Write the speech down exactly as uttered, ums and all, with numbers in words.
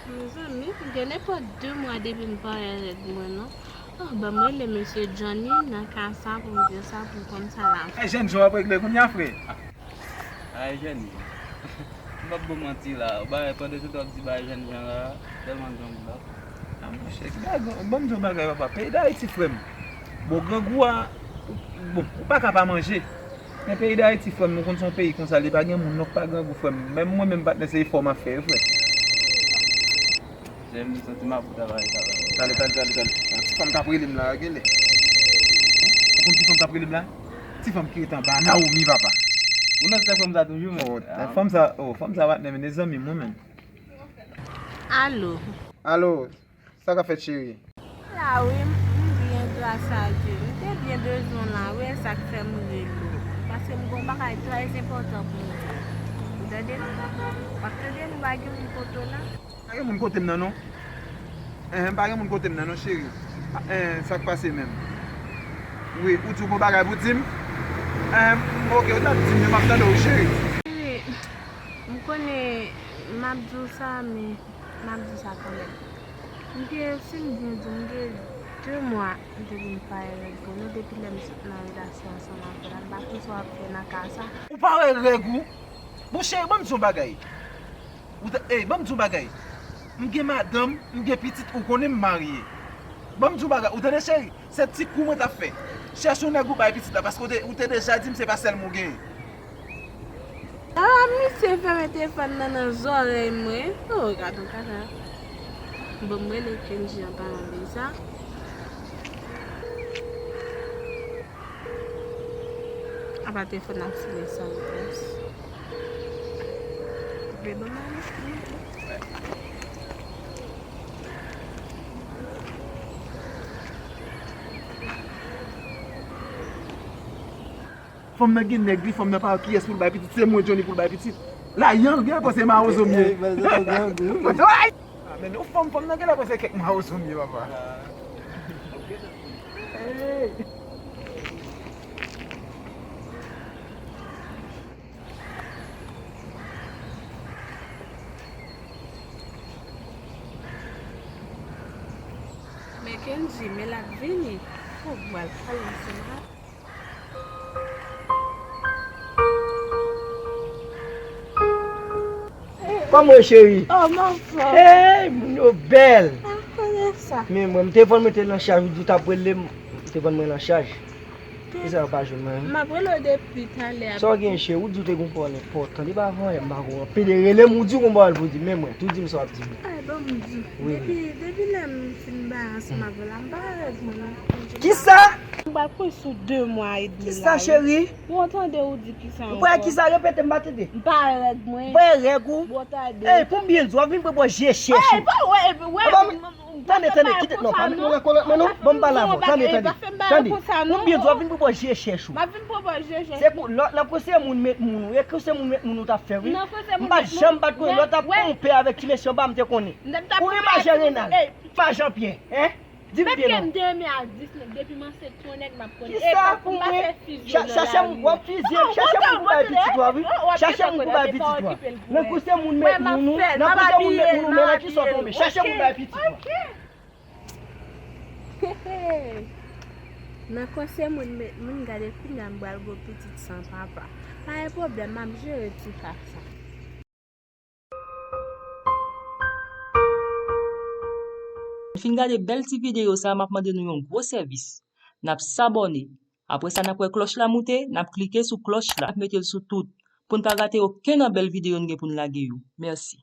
Mezanmi, gen nenpòt de mwa depi m pa wè règ mwen non. Oh, ban m rele mesye Johnny nan ka sa pou m di sa pou m konn sa l ap fè. Ay, jèn jan w ap regle kounye a, frè. Ay, jèn jan. M p ap ba w manti la. Bagay, pandan se w ap di bagay jèn jan la, tèlman gangou la. A, monchè, ki bagay, ban m di w bagay, papa. Peyi Dayiti, frè m. Bon, grangou a, bon, ou pa ka pa manje. Men peyi Dayiti, frè m, nou konn se yon peyi konsa, li pa gen moun non k pa grangou, frè m. Menm mwen menm, patnè, se efò m ap fè wi, frè. Jèm santi m ap travay, travay. Talè, talè, talè, talè. Ti fanm k ap rele m la, genlè. Ou konn ki fanm k ap rele m la? Ti fanm ki ret anba Naomi, papa. Ou nan sèk fanm sa toujou, men? Oh, fanm sa, oh, fanm sa, patnè, men, se zanmi m, wi, men. Alo. Alo. Sa k ap fèt, cheri? La wi, m byen, gras a Dye. M te byen bezwen w la wi, e sa k fè m rele w. Paske m gen yon bagay trè enpòtan pou m di w. Ou tande m? W ap tande m? Pa gen moun kote w la? Pa gen moun kote m nan non. Enhen, pa gen moun kote m nan non, cheri. Enhen, sa k pase menm? Wi, ou di w gen yon bagay pou di m? Enhen, oke, ou t ap di m, men m ap tande w, cheri. Cheri, m konnen m ap di w sa, men m ap di sa kanmenm. M gen, si m byen di w, m gen de mwa depi m pa wè règ mwen non, depi lè m sot nan relasyon ansanm avè l la, m pa konn sa w ap fè nan ka sa. Ou pa wè règ ou? Bon, cheri, ban m di w yon bagay. Ou ta, ey, ban m di w yon bagay. M gen madanm, m gen pitit, ou konnen m marye. Ban m di w yon bagay, ou tande, cheri? Se ti kou mwen t ap fè. Chèche yon nèg ou bay pitit la, paske ou te, ou te deja di m se pa sèl mwen w genyen. Ah, misye fèmen telefòn nan nan zòrèy mwen. Oh, gad on kaka. Bon, m rele Kenji an palan de sa. Apa telefòn nan sonnen san repons. Vle ban mwen. Fanm nan gen nèg li, fanm nan pa wè kiyès pou l bay pitit, se mwen Johnny pou l bay pitit. La, Yan, gen lè panse mawozo m ye. Ey, men sa w grangou. Ay! Ah, men nou fanm, fanm nan gen lè panse kèk mawozo m ye, papa. Ey! Men Kenji, men l ap vini. Fòk m pral pale ansanm ak. Kòman w ye, cheri? Oh, m anfòm. Hey, moun yo bèl. Ah, konnen sa. Men mwen, m telefòn mwen te nan chaj, ou di w t ap rele m, telefòn mwen nan chaj. Kisa w pa jwenn mwen? M ap rele w depi talè a. Sa w gen, cheri? Ou di w te gon pawòl enpòtan. Li pa gen anyen, m pa gon anpil. Rele m, ou di w gon pawòl pou di. Men mwen, tou di m sa w ap di m. Ay, ban m di w. Wi, wi. Depi, depi lè m fin bay ansanm avè l la, m pa règ mwen non. Kisa? M pral pran sou de mwa edmi la, wi. Kisa, cheri? Bon, tande, ou di kisa ankò? Ou pa kisa? Repete, m pa tande. M pa règ mwen. Ou pa règ ou? Bon, tande. Ey, pou m byen di w, w ap vin pran bò je chèch ou. Ey, pa wè, wè. Tande, tande, kite, non, pa met mwen nan kòlèt mwen non. Ban m pale avè w. Tande, tande. Tande. Pou m byen di w, w ap vin pou bò je chèch ou. M ap vin pou bò je chèch ou. Se pou, lè, nan konseye moun met moun ou, e konseye moun met moun ou t ap fè, wi. M pa t janm pa t konnen, lè w t ap ponpe avèk ti mesye anba, m te konnen. Ou ri mache Renal, pa Jean Pierre, en? Di m byen non. Menm ke m te renmen ak dis nèg, depi m ansent yon nèg m ap konnen. Kisa pou mwen? Chache moun, w ap fizye m, chache moun pou bay pitit ou a, wi. Chache moun pou bay pitit ou a. Nan konseye moun met moun ou, nan konseye moun met moun ou, men nan kisa w tonbe? Chache moun bay pitit ou a. Nan konseye moun met moun, gade kounye a m pral gon pitit san papa. Pa gen pwoblèm, m ap jere ti ka sa. Fin gade bèl ti videyo sa, m ap mande nou yon gwo sèvis. N ap sabòne. Apre sa, n ap wè klòch la moute, n ap klike sou klòch la, n ap mete l sou tout, pou n pa rate okenn nan bèl videyo n gen pou n lage yo. Mèsi.